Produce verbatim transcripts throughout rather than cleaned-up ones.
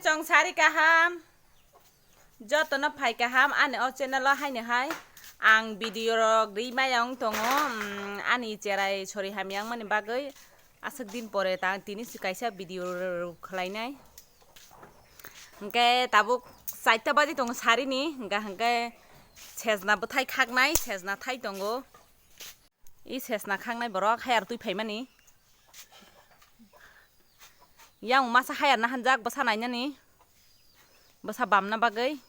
Chong sari kaham. Jotono phai kaham ani o channel o haino hai. Ang video rok ri maya wng tongo. Mm, ani cherai sori hamya wngmani bagwi aswk din pore ta tini si kaisa video khlainai. Hwnkhe tabuk chaita baji tongo sarini, hwnkhe, hwnkhe sejna bwthai khaknai, sejna thai tongo. I sesna khangnai borok hayar twi phaimani. Yang masa hayar na hanjak bwsa nainani. Bwsa bamna bagwi.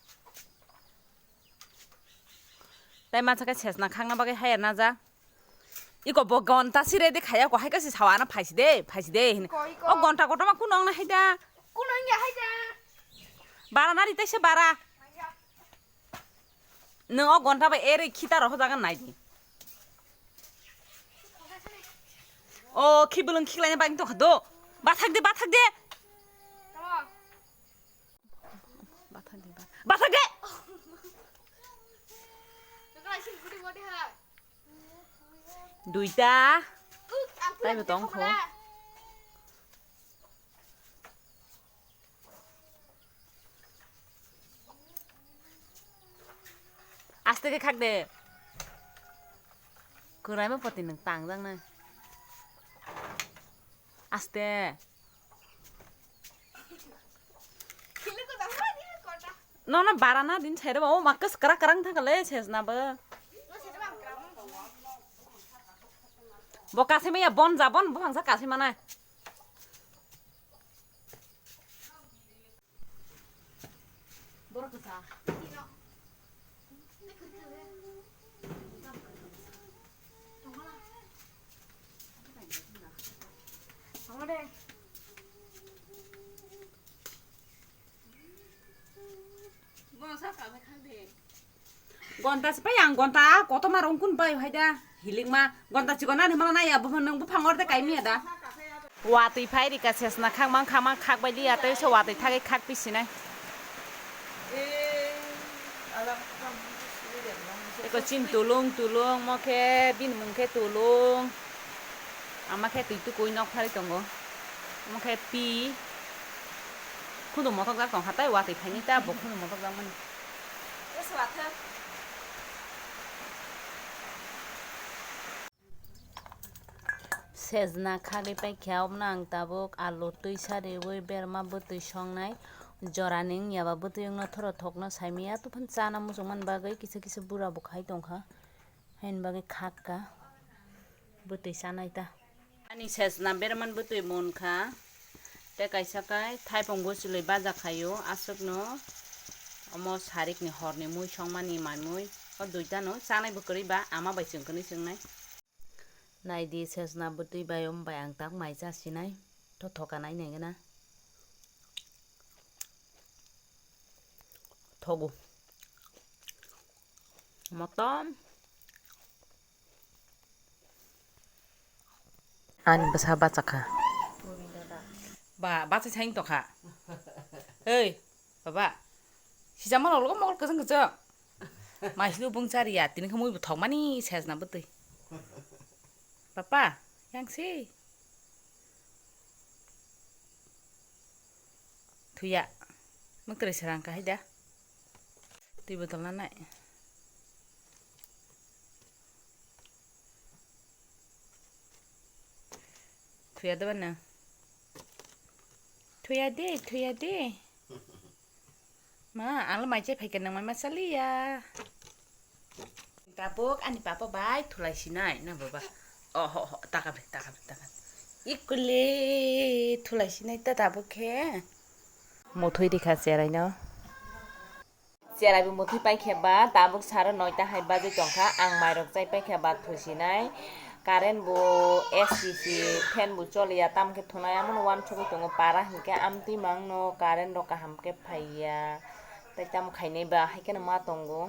Tai masa khe sesna khangna bagwi hayar na jak. Iko bo gonta sire de khaya ko hai kasi sawana phaisi de, phaisi de hin. Iko, iko. O gonta kotorma kuno ongna haida. Kuno ongya haida. Bara nari taisa bara. Nwng o gonta bai erei khita rok hojagan nai di. O khibulung khiklaina bagwi tongkha do. Bathak de, bathak de. Bathak de, bathak de. Duita. Taibo tongkho. Aste khe khak de. Kwraima poti nwng tangjaknai. Aste. Nono bara na din saireba o makkas krak krang thangkha le sesna bo. Bo kasaima ya bon ja bon buphangsa kasaima na. Borok kwsa. Gonta se pai ang gonta kotorma rong kun pai hai da hilikma gonta chikon ani mana nai abo nang buphang orde kaimi da. Watwi phai rika sesna khakmang khakmang khak bai liya tei se watwi thagwi khak pisinai. Eko chin tulung tulung mo khe bini mung khe tulung. Ama khe twi tukui nok phari tongo. Omo khe pi. Khunu motok jak tong kha tai watwi phaini ta bo khunu motok jak mani. Sejna khagwi paikha obono ang tabuk alu twi sariwi berma bwtwi songnai. Jorani wngya ba bwtwi wngno thoro thokno saimaya tuphano chana muchungmani bagwi kisa kisa bura bo khai tongkha. Haini bagwi khakka bwtwi chanai ta. Ani sesna berman bwtwi munkha. Tei kaisa kai thaipung bwchwlwi baja khaio aswkno. Omo sarikni horni mui songmani manmui. O duitano chanai bwkrwi ba ama bai chwng kwnwi chwngnai. Naidi sesna bwtwi bai om bai ang tak mai chasinai. To thoka nai nai gana. Thogo. Motom. Ani bwsa bachakha. Ba, bachai sai tongkha. Hei, baba. Sijama rok logo mokol kwchwng kwchwng. Maislu bung chariya, tini khe mui bo thokmani sesna bwtwi. Papa, yang si. Thuya. Mwktwrwi srang kahai da. Twi botol nanai. Thuya da bana. Thuya de, thuya de. Ma, ang le mai chai phaikha nang mai ma chaliya. Tabuk ani papa bai thulai sinai na baba. Oh, ho, ho, takabri, takabri, takabri. Ikuli thulai sinai ta tabuk khe. Muthwi rikha cherai no. Cherai bo muthwi paikhe ba tabuk saro noita hai bajwi tongkha. Ang mairok chai paikha ba thusinai. Current bo A C si fan bo choliya tamkhe thunai amono wansugwi tongo para hinkhe amtwi mangno current rok kaham khe phaiya. Tai tamo khainai ba hai kheno ma tongo.